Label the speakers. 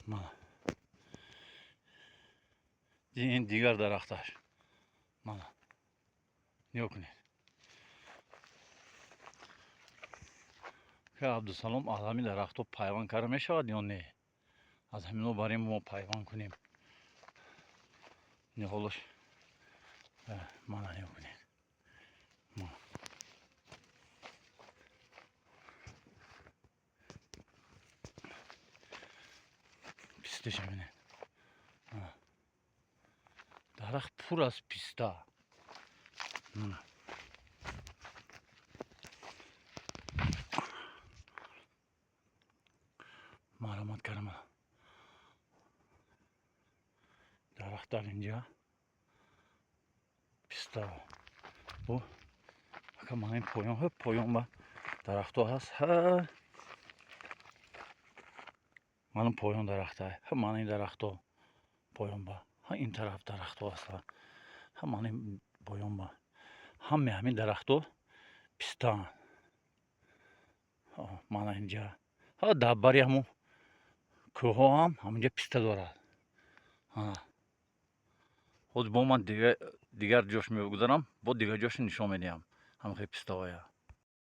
Speaker 1: Мана, ин дигар дарахташ. Мана, нигоҳ кунед. Абдусалом, аз ҳамин дарахтҳо пайванд карда мешавад ё не? Аз ҳамино барем, мо пайванд кунем ниҳолаш. Мана, нигоҳ кунед. Писташа бинед, дарахт пур аз писта. Марҳамат карама, дарахт дар инҷа писта. Бу ака, мана ин поён, поён ба дарахтҳо ҳаст. Мана поён дарахта, мана ин дарахтҳо поён ба, ин тараф дарахтҳо ҳастанд. Мана ин поён ба ҳаме ҳамин дарахтҳо пистаанд. Мана инҷа дар бари ҳамун кӯҳҳо ҳам ҳаминҷа писта дорад. Ҳозир бо ман дигар ҷош мегузарам, бо дигар ҷошо нишон медиҳам, ҳамихел пистаҳоя.